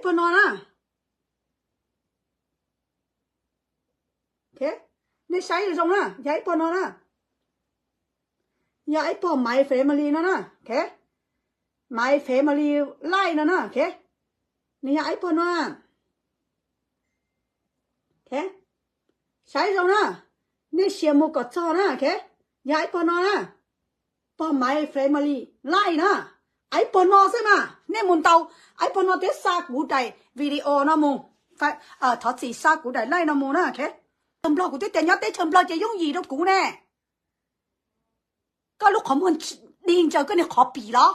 Pog no na. Nej saib zoo zoo na, yog ib pog no na. Yog ib pog My Family no na. My Family Life no na. Nws yog ib pog no. Saib zoo na, nej sia mus kom txog na. Yog ib pog no na, pog My Family Life na. Ib pog no xwb mas nej mus ntaus ib pog no thiab xa kuv daim video no mus. Thov txim, xa kuv daim live no mus na. Nplog, kuv twb tias nyob teb chaws Nplog ces yooj yim rau kuv ne. Koj lub qhov muag dig ntsaws koj niag qhov pim los?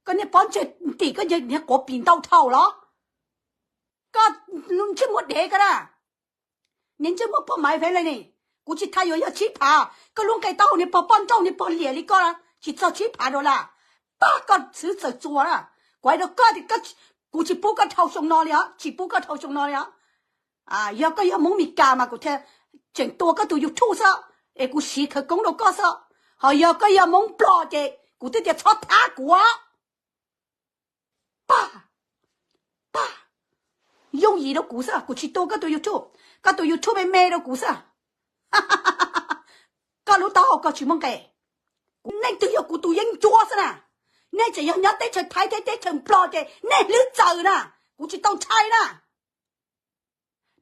Koj niag pob ntseg ntim koj niag qhuav pim ntau dhau los? Koj ntsej muag dev koj na, niag ntsej muag pog My Family ne. Kuv tsis thaij yuav yog tsib phav, koj lub nqe taub hau niag pog poj nrauj niag pog liam li koj tsis txog tsib phav dollar. Pag, koj xwb txawm txuas na. Kuv hais rau koj tias kuv tsis pub koj dhau xyoo no li os, tsis pub koj dhau xyoo no li os. Yog koj yog Hmoob Meskas mas kuv thiaj tseem tua koj tus YouTube xwb, es kuv siv khawv koob rau koj xwb. Ho yog koj yog Hmoob Nplog ces kuv twb tias txhob thab kuv. Pag, pag, yooj yim rau kuv xwb, kuv tsis tua koj tus YouTube, koj tus YouTube me me rau kuv xwb. Koj lub taub hau koj tsis muaj nqe. Kuv, nej twb yog kuv tus yeeb ncuab xwb na. Nej tseem yog nyob teb chaws Thaib thiab teb chaws Nplog ces nej hlwb txaws na, kuv tsis tau ntshai na.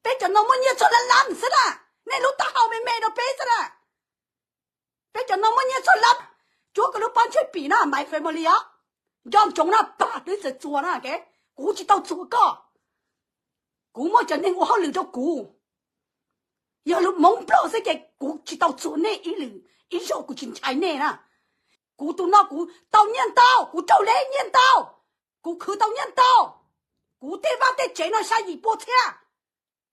Peb cov no muaj nyiaj txhua lab lab xwb na, nej lub taub hau me me rau peb xwb na. Peb cov no muaj nyiaj txhua lab, cuab koj lub pob ntseg pim na, My Family os. Nco ntsoov na, pag, hlwb txawm txuas na, kuv tsis tau txuas koj. Kuv muaj cov neeg ua hauj lwm rau kuv. Yog lub Hmoob Nplog xwb ces kuv tsis tau txuas nej ib lwm, ib zaug kuv tsis ntshai nej na. Kuv tus no kuv tau nyiaj ntau, kuv raug leb nyiaj ntau, kuv khwv tau nyiaj ntau, kuv tej vaj tej tsev no xya yim pua txhiab.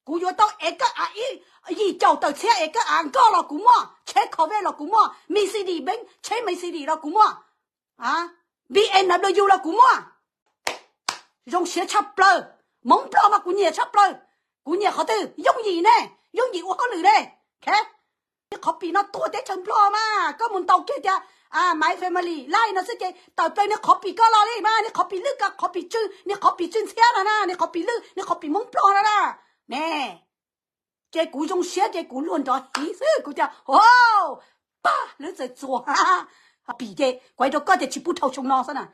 Kuv yuav tau ev koj av ib yim caum tawm txhiab, ev koj av nkoj los kuv muaj, tsheb Corvette los kuv muaj, Mercedes Benz, tsheb Mercedes los kuv muaj, B M W los kuv muaj. Zoo siab tshaj plaws. Hmoob Nplog mas kuv nyiam tshaj plaws. Kuv nyiam qhov twg? Yooj yim ne, yooj yim ua hauj lwm ne. Niag qhov pim no tuag teb chaws Nplog mas koj mus ntaus kiag tias My Family Life no xwb ces tawm plaws niag qhov pim koj los li mas, niag qhov pim lwj, qhov pim tsw, niag qhov pim tsw ntxhiab no na, niag qhov pim lwj, niag qhov pim Hmoob Nplog no na. Ne, ces kuv zoo siab ces kuv luag nrov hiv xwb, kuv tias, o, pag, hlwb txawm txuas. Pim ces kuv hais rau koj tias tsis pub dhau xyoo no xwb na.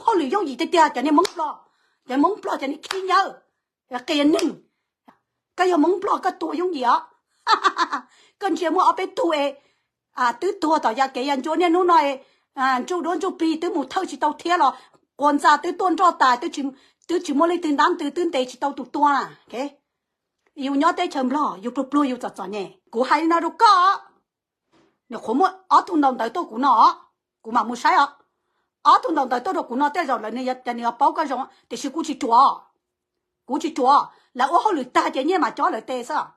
Hauj lwm yooj yim tiag tiag cov niag Hmoob Nplog, cov Hmoob Nplog cov niag khib nyiab, qias neeg. Koj yog Hmoob Nplog koj tuag yooj yim os. Koj ntsia muaj ob peb tug es twb tuag tom yam kev yam ncua niaj hnub no, ntsuj duab ntsuj plig twb mus thawj tsis tau thiab los quas ntxa twb tuaj nroj tas, twb tsis muaj leej twg ntab ntws, twb ntes tsis tau tus tuag na. Yus nyob teb chaws Nplog yus pluag pluag yus txom txom nyem. Kuv hais li no rau koj, nws qhuav muaj ob tug ntaus ntawv tuaj kuv no, kuv mam mus saib os. Ob tug ntaus ntawv tuaj rau kuv no tej zaum lawv nws, nws yuav paub koj zoo, tiam sis kuv tsis ruam. Kuv tsis ruam, lawv ua hauj lwm tag ces nyiaj mas cob lawv tes xwb.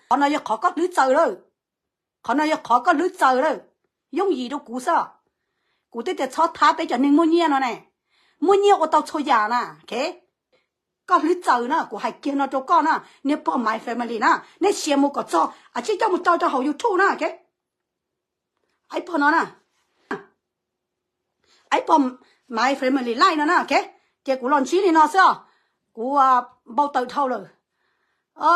Qhov no yog qhov koj hlwb txaws lawm. Qhov no yog qhov koj hlwb txaws lawm. Yooj yim rau kuv xwb. Kuv twb tias txhob thab peb cov neeg muaj nyiaj no ne. Muaj nyiaj ua tau txhua yam na. Koj hlwb txaws na, kuv hais kiag no rau koj na, niag pog My Family na, nej sia mus kom txog, a, tsib coj mus tso rau hauv YouTube na. Ib pog no na, ib pog My Family Life no na, ces kuv los ntsib li no xwb os. Kuv npau taws dhau lawm.